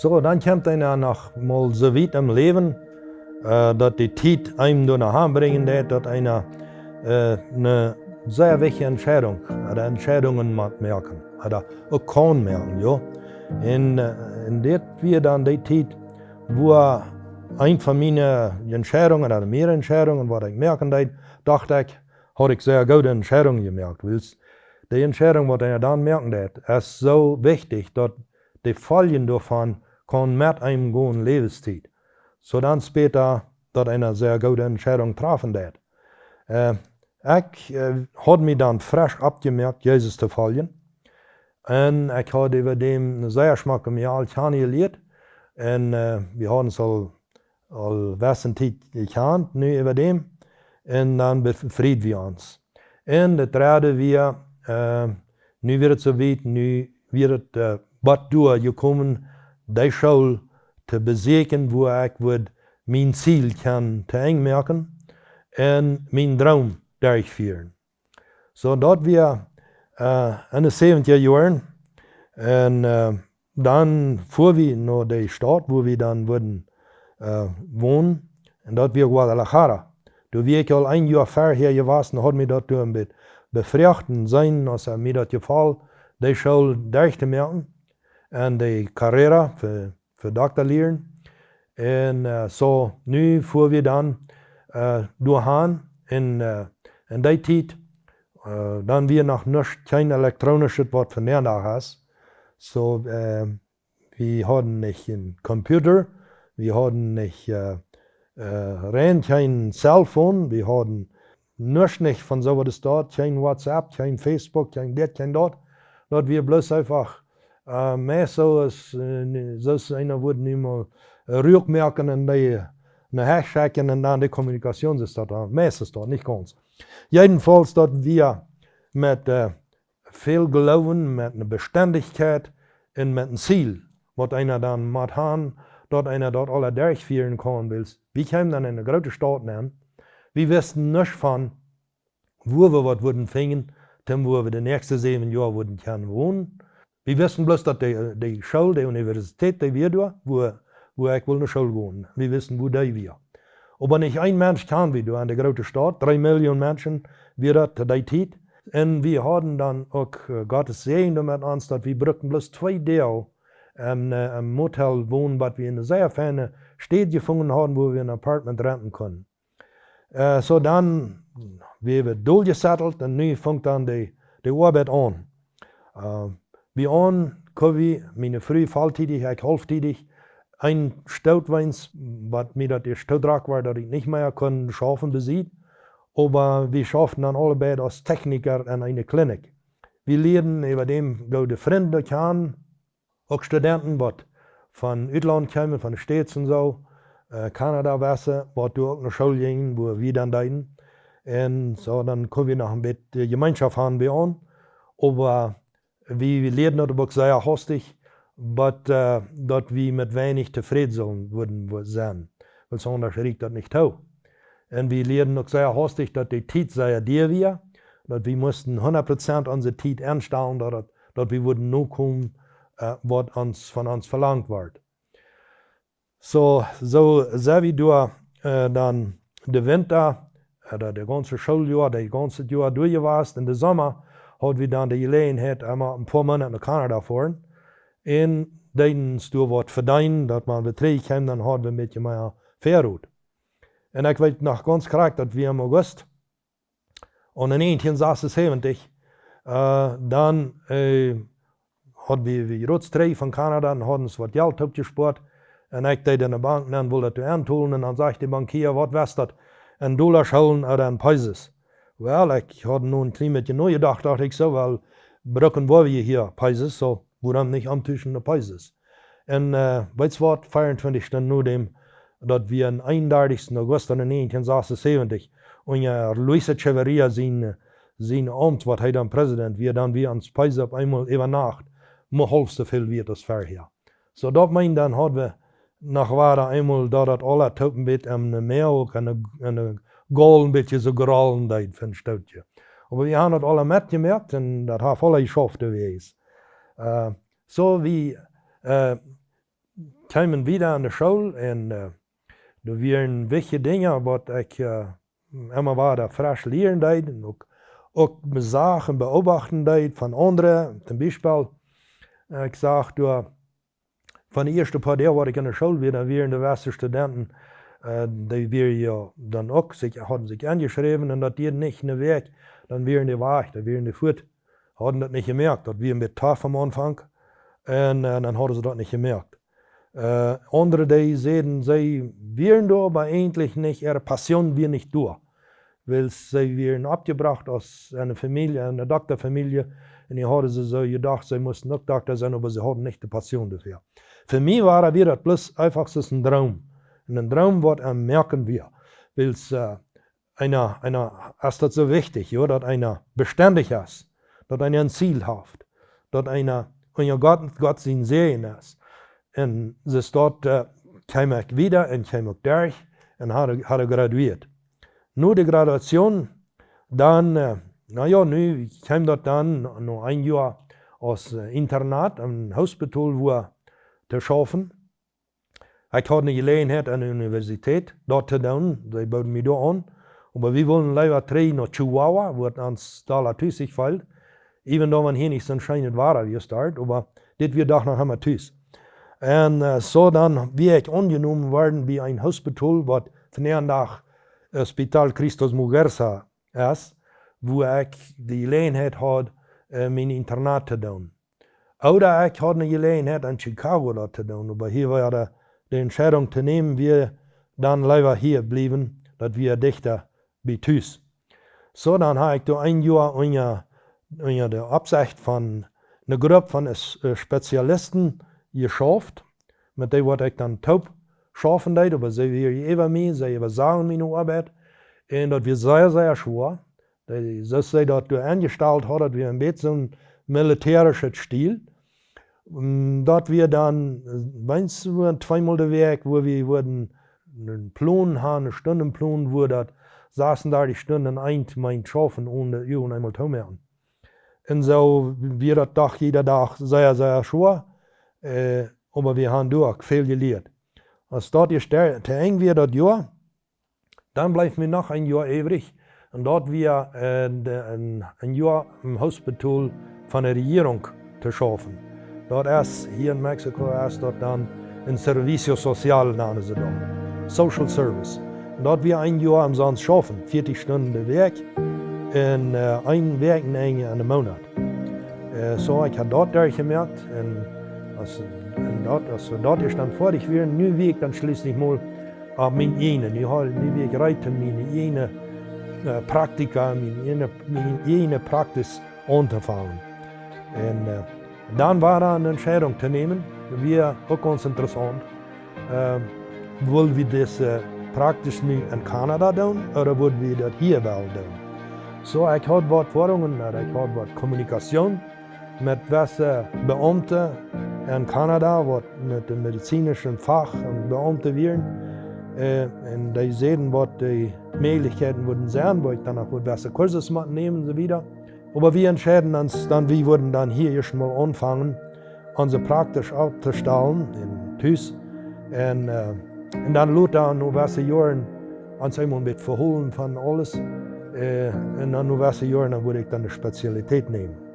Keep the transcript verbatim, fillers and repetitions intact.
Soo, dan kjemt eena noch mol soo wiet em Läwen, äh, daut de Tiet eenem doa no han brinjen deit, daut eena, äh, ne sea wichtje Entscheidunk, ooda Entscheidungen mott moaken, ooda uk kaun moaken, jo. Un, äh, un dit wia dan dee Tiet, wua eent von miene Entscheidungen, ooda miere Entscheidungen, waut ekj moaken deed, docht ekj, haud ekj sea goode Entscheidungen jemoakt. Wiels de Entscheidunk, waut eena dan moaken deit, es soo wichtich, daut de Foljen doavon kaun met eenem gonen Läwenstiet. Soo dan späta, daut eena sea goode Entscheidunk trafen deit. Äh, ekj, äh, haud mie dan fresch oppjemoakt, Jesus to foljen. Un ekj haud äwa däm ne sea schmocke Mejal kjanen jelieet. Un, äh, wie hauden ons aul, aul wesse Tiet jekjant, nu äwa däm. Un dan befrieden wie ons. Un daut dredde wia, äh, nu wia et soo wiet, nu wia et, äh, waut doa jekomen, dee School to besieekjen, wua ekj wudd mien Ziel kjennen to Enj moaken un mien Droom derchfieren. Soo, daut wia, äh, enne säwentja Joaren. Un, äh, dan fua wie no de Staut, wua wie dan wudden, äh, wonen. Un daut wia Guadalajara. Doa wia ekj aul een Joa verhäa jewast un haud mie daut doa een bät befroacht un seenen, aus mie daut jefoll, dee School derchtomoaken. Un de Carrera fa, fa Dokta lieren. Un, äh, soo, nu fua wie dan, äh, doahan un, äh, en dee Tiet, äh, dan wia noch nuscht, kjeen elektronischet, waut vondoag es. Soo, äh, wie hauden nich een Computer, wie hauden nich, äh, äh, rein kjeen Cellphone, wie hauden nuscht nich von soo waut es daut, kjeen WhatsApp, kjeen Facebook, kjeen dit, kjeen daut. Daut wia bloos eefach, äh, mea soo aus, äh, soo aus eena wudd nu mol, äh, Ruak moaken un dee, äh, no Hecht schekjen un dan de Kommunikation es daut dan. Meist es daut, nich gaunz. Jedenfalls daut wia met, äh, väl Gloowen, met eene Bestendichkjeit un met een Ziel, waut eena dan mott han, daut eena daut aula derchfieren kaun, wiels wie kjeemen dan en eene groote Staut nenn. Wie wisten nuscht von, wua wie waut wudden finjen, toom wua wie de näakjste säwen Joa wudden kjennen wonen. Wie wisten bloos, daut de, de School, de Universität, dee wia doa, wua, wua ekj wull no School gonen. Wie wisten, wua dee wia. Oba nich een Mensch kjand wie doa en de groote Staut. Dree Million Menschen wia daut to dee Tiet. Un wie hauden dan uk, äh, Gott sien Säajen doamet ons, daut wie brukten bloos twee Doag en, äh, een Motel wonen, waut wie en eene sea feine Staut jefungen hauden, wua wie een Apartment renten kunnen. Äh, soo dan, wie wia doa jesettelt un nu funk dan de, de Oabeit aun. Äh, wie aun, kunn wie, miene Fru volltiedich, ekj haulftiedich, een Stoot weens, waut mie daut ieescht too drock wort, daut ekj nich mea kunn schaufen besied. Oba wie schauften dan aule beid aus Techniker en eene Klinik. Wie lieeden äwa däm goode Frind kjanen, uk Studenten, waut von Utlaunt kjeemen, von de States un soo, äh, Kanada wesen, waut doa uk no School jinjen, wua wie dan deeden. Un soo, dan kunn wie noch een bät, äh, Jemeenschoft han bie aun. Oba wie, wie lieeden daut uk sea hastich, waut, äh, daut wie met weinich tofräd sullen wudden wo-, sennen. Wiels aundasch rieekjt daut nich too. Un wie lieeden uk sea hastich, daut de Tiet sea dia wia, daut wie musten hundat Prozent onse Tiet enstalen, daut, daut, daut wie wudden nokomen, äh, waut ons, von ons velangt wort. Soo, soo sent wie doa, äh, dan de Winta, äh, de, de gaunze Schooljoa, de gaunze Joa doa jewast. En de Somma haud wie dan de Jeläajenheit, emol een poa Moonat no Kanada foaren. Un deeden doa waut vedeenen, daut wan wie trigj kjeemen, dan haud wie een bät mea Väarot. Un ekj weet noch gaunz krakjt, daut wie em August, un en negentien sasunsäwentich, äh, dan, äh, haud wie, wie rutstree von Kanada un hauden ons waut Jelt oppjespoat. Un ekj deed en de Bank, dan wull daut doa entolen. Un dan sajcht de Bankier: "Waut wia daut?" "En Dolla schaufen ooda en Pesos?" Well, ekj haud nu een kjlien bät nojedocht, docht ekj soo, well, brucken woa wie hia Pesos, soo, wuarom nich omtuschen no Pesos? Un, äh, weetst waut, veeauntwintich Stunden no däm, daut wia aum eenundartichsten August von negentien sasunsäwentich, un, äh, Luis Echeverría sien, äh, sien Aumt, waut hee dan President wia, dan wia ons Pesos opp eemol äwa Nacht mea haulf soo väl wieet aus verhäa. Soo, daut meent, dan haud wie noch wada eemol daut, daut aula toop een bät aun de Moak, aun de, aun de Gaul een bät soo grollen deed fa een Stootje. Oba wie haben daut aula metjemoakt un daut haft aula jeschauft jewast. Äh, soo wie, äh, kjeem wieda aun de School un, äh, doa wieren wichtje Dinja, waut ekj, äh, emma wada fresch lieren deed un uk, uk Sachen beobachten deed von aundre. Toom Biespel, äh, ekj sach doa, von de ieeschte poa Doag, waut ekj aun de School wia, dan wieren de Weststudenten, äh, dee wieren jo dan uk, sikj, hauden sikj enjeschräwen un daut dieed nich eene Wäakj, dan wieren dee wajch, dan wieren dee fuat. Hauden daut nich jemoakt, daut wia een bät tough aum Aunfank. Un, äh, dan hauden see daut nich jemoakt. Äh, aundre, dee säden, see wieren doa, oba eejentlich nich, äare Passion wia nich doa. Wiels see wieren oppjebrocht aus eene Famielje, eene Dokjtafamielje. Un dee hauden see soo jedocht, see musten uk Dokjta sennen, oba see hauden nich de Passion doafäa. Fa mie wia, wia daut bloos eefach soo een Droom. Un een Droom, waut aum Moaken wia. Wiels, äh, eena, eena, es daut soo wichtich, jo, daut eena bestendich es, daut eena een Ziel haft, daut eena unja Gott, Gott sien Säajen es. Un soo es daut, äh, kjeem ekj wieda un kjeem uk derch un haud, haud graduiert. No de Graduation, dan, äh, na jo, nu kjeem daut dan, no een Joa aus, äh, Internat aum Hospital wua to schaufen. Ekj haud eene Jeläajenheit aun de Universität, daut to doonen. See booden mie doa aun. Oba wie wullen leewa trigj no Chihuahua, wua ons dolla tus sikj feeld. Even though wan hia nich soon scheenet Wada wia doa, oba dit wia doch noch emma tus. Un, äh, soo dan wia ekj aunjenomen worden bie een Hospital, waut vondoag, äh, Hospital Christus Muguerza es, wua ekj de Jeläajenheit haud, äh, mien Internat to doonen. Ooda ekj haud eene Jeläajenheit aun Chicago daut to doonen, oba hia wia de, de Entscheidunk to nämen, wia dan leewa hia bliewen, daut wia dichta bie tus. Soo, dan haud ekj doa een Joa unja, unja de Oppsecht von eene Grupp von, äh, Spezialisten jeschauft, met dee waut ekj dan toop schaufen deed, oba see wieren äwa mie, see äwasajen miene Oabeit. Un daut wia sea, sea schwoa. Dee, soo aus see daut doa aunjestalt hauden, daut wia een bät soon militärischet Stil. Mm, daut wia dan, äh, weens wia tweemol de Wäakj, wua wie wudden een Plon haben, een Stundenplon, wua daut sasundartich Stunden aun eent meent schaufen, onen de Uagen eemol to moaken. Un soo wia daut doch jieda Dach sea, sea schwoa, äh, oba wie haben doa uk väl jelieet. Aus daut ieescht to Enj wia daut Joa, dan bleef mie noch een Joa übrig. Un daut wia, äh, de, een, een Joa em Hospital von de Rejierunk to schaufen. Daut es, hia en Mexiko es daut dan een Servicio Social, nanen see daut. Social Service. Un daut wia een Joa omsonst schaufen, vieetich Stunden de Wäakj. Un, äh, een Wäakjenenj em Moonat. Äh, soo, ekj haud daut derchjemoakt. Un aus, un daut, aus wie daut ieescht dan foadich wieren, nu wia ekj dan schlieslich mol opp mien ieejnen. Nu haud, nu wia ekj reed, miene ieejne, äh, Praktika, miene ieejne, miene ieejne Praxis auntofangen. Un, äh, dan wia doa eene Entscheidunk to nämen, wia uk gaunz interessaunt. Äh, wullen wie dise Praxis nu en Kanada doonen, ooda wullen wie daut hia wellen doonen? Soo, ekj haud waut Erfoarungen, ooda ekj haud waut Kommunikation met wesse Beaumte en Kanada, waut met de medizinische Fach un Beaumte wieren. Äh, un dee säden, waut de Mäajlichkjeiten wudden sennen, wua ekj dan uk waut wesse Kurses mott nämen un soo wieda. Oba wie entscheeden ons dan, wie wudden dan hia ieescht mol aunfangen, onse Praxis opptostalen en tus. Un, äh, un dan lota no wesse Joaren ons eemol een bät veholen von aules. Äh, un dan no wesse Joaren, dan wudd ekj dan de Spezialität nämen.